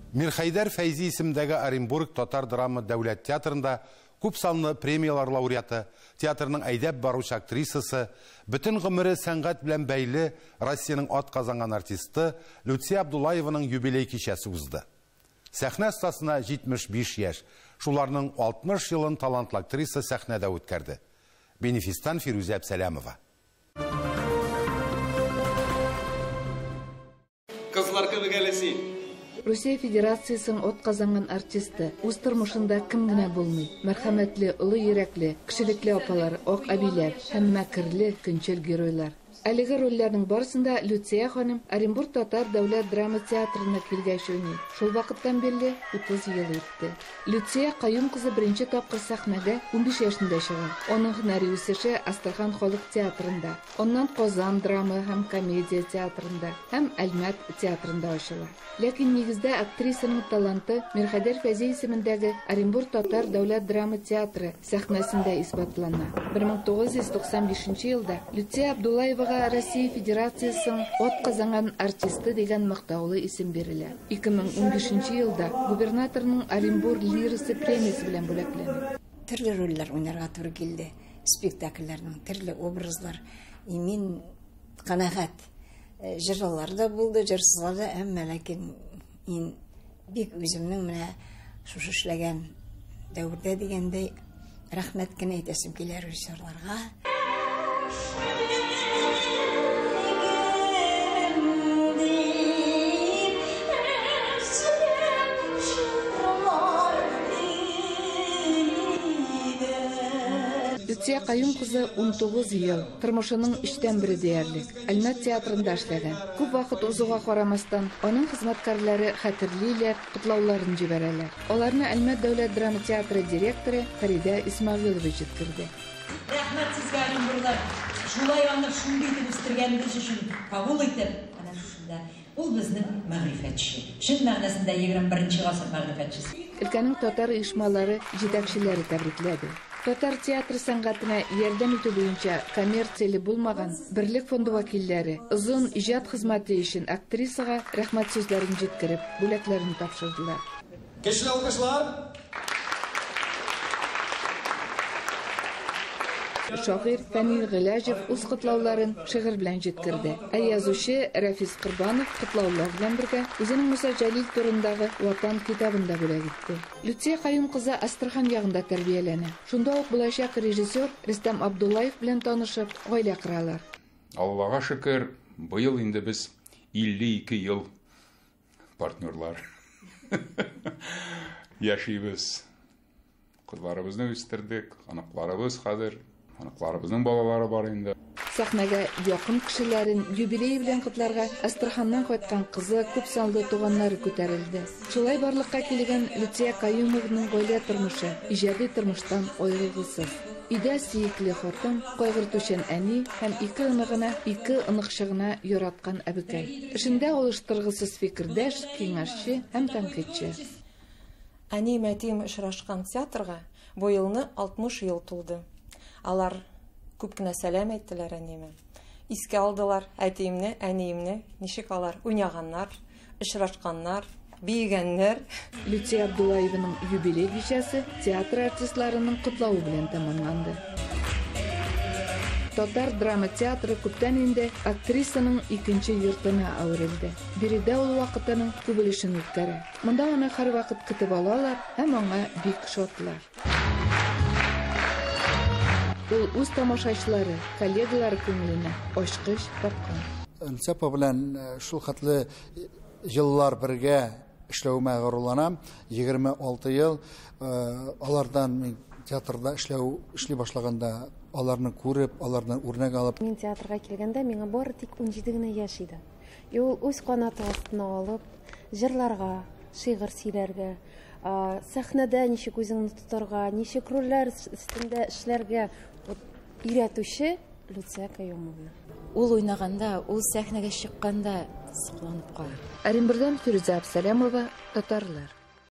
Мирхәйдәр Фәйзи исемендәге Оренбург татар драма дәүләт театрында күпсанлы премияләр лауреаты, театрның әйдәп баручы актрисасы, бөтен гомере сәнгать белән бәйле Россиянең атказанган артисты Люция Абдуллаеваның юбилей кичәсе узды. Сәхнә остасына 75 яшь, шуларның 60 елын талантлы актриса сәхнәдә үткәрде. Бенефистан Фирүзә Әпсәләмова. Кызлар кебек әле син. Русия Федерациясенең атказанган артисты, үз тормышында кем генә булмый. Мәрхәмәтле, олы йөрәкле, кешелекле апалар, ак әбиләр һәм мәкерле, көнчел геройлар. Әлеге рольләрнең барысын да Люция ханым Оренбург татар дәүләт драма театрына килгәч уйный. Шул вакыттан бирле 30 ел үтте. Люция Каюм кызы беренче тапкыр сәхнәгә 15 яшендә чыга. Аның һөнәри үсеше Астрахань халык театрында, аннан Казан драма һәм комедия театрында һәм Әлмәт театрында ачыла. Ләкин нигездә актрисаның таланты Мирхәйдәр Фәйзи исемендәге Оренбург татар дәүләт драма театры сәхнәсендә исбатлана. 1995 елда Люция Абдуллаевага Россия Федерациясенең атказанган артисты дигән мактаулы исем бирелә. 2015 елда губернаторның Оренбург лирасы премиясе белән бүләкләнә. Төрле рольләр уйнарга туры килде. Спектакльләрнең төрле образлар. И мин канәгать. Җырлар да булды, җырсызлар да, әмма ләкин мин бик үземнең менә шушы эшләгән дәвердә дигәндәй рәхмәт кенә әйтәсем килә режиссерларга. Люция Каюм кызы 19 ел, тормышының өчтән бере диярлек, Әлмәт театрында эшләгән. Күп вакыт узуга карамастан, аның хезмәткәрләре хәтерлиләр, котлауларын җибәрәләр. Аларны Әлмәт дәүләт драма театры директоры Фәридә Исмәгыйлова җиткерде. Рәхмәт сезгә, Оренбурлар. Шулай аны шундый итеп үстергәнегез өчен кабул итеп, әнә шушында. Ул безнең мәгърифәтче. Чын мәгънәсендә 21 гасыр мәгърифәтчесе. Өлкәнең татар оешмалары җитәкчеләре тәбрикләде. Татар театр сәнгатенә ярдәм итү буенча коммерцияле булмаган Берлек фонды вәкилләре озын иҗат хезмәте өчен актрисага рәхмәт сүзләрен җиткереп, бүләкләрен тапшырдылар. Көчле алкышлар! Шагыйрь Фәнил Гыйләҗев үз котлауларын шигырь белән җиткерде. Ә язучы Рәфис Корбанов котлаулар белән бергә үзенең Муса Җәлил турындагы Ватан китабын да бүләк итте. Люция Каюм кызы Астрахань ягында тәрбияләнә. Шунда ук булачак режиссер Рөстәм Абдуллаев белән танышып, гаилә коралар. Аллага шөкер, быел инде без 52 ел партнерлар яшибез. Кызларыбызны үстердек, оныкларыбыз хәзер, оныкларыбызның балалары бар инде. Сәхнәгә якын кешеләрен юбилей белән котларга Астраханнан кайткан кызы, күп санлы туганнары күтәрелде. Шулай барлыкка килгән Люция Каюмованың гаилә тормышы иҗади тормыштан аерылгысыз. Өйдә сөекле хатын, кайгыртучан әни һәм ике оныгына, ике оныкчыгына яраткан әбекәй. Эшендә алыштыргысыз фикердәш, киңәшче һәм тәнкыйтьче. Әнием, әтием очрашкан театрга бу елны 60 ел тулды. Алар күп кенә сәлам әйттеләр әниемә. Искә алдылар әтиемне, әниемне, ничек алар уйнаганнар, очрашканнар, биегәннәр. Люция Абдуллаеваның юбилей кичәсе театр артистларының котлавы белән тәмамланды. Татар драма театры күптән инде актрисаның икенче йортына әверелде. Биредә ул вакытының күп өлешен үткәрә. Монда аны һәрвакыт көтеп алалар һәм аңа бик шатлар. Ул үз тамашачылары, коллегалары күңеленә ачкыч тапкан. Люция апа белән шул хәтле еллар бергә эшләвемә горурланам. 26 ел алардан мин театрда эшли башлаганда аларны күреп, алардан үрнәк алып. Мин театрга килгәндә миңа бары тик 17 генә яшь иде. И ул үз канаты астына алып, җырларга, шигырь сөйләргә, сәхнәдә ничек үзеңне тотарга, ничек рольләр өстендә эшләргә өйрәтүче Люция Каюмовна. Ул уйнаганда, ул сәхнәгә чыкканда сокланып калам. Оренбургдан Фирүзә Абсалямова, Татарлар.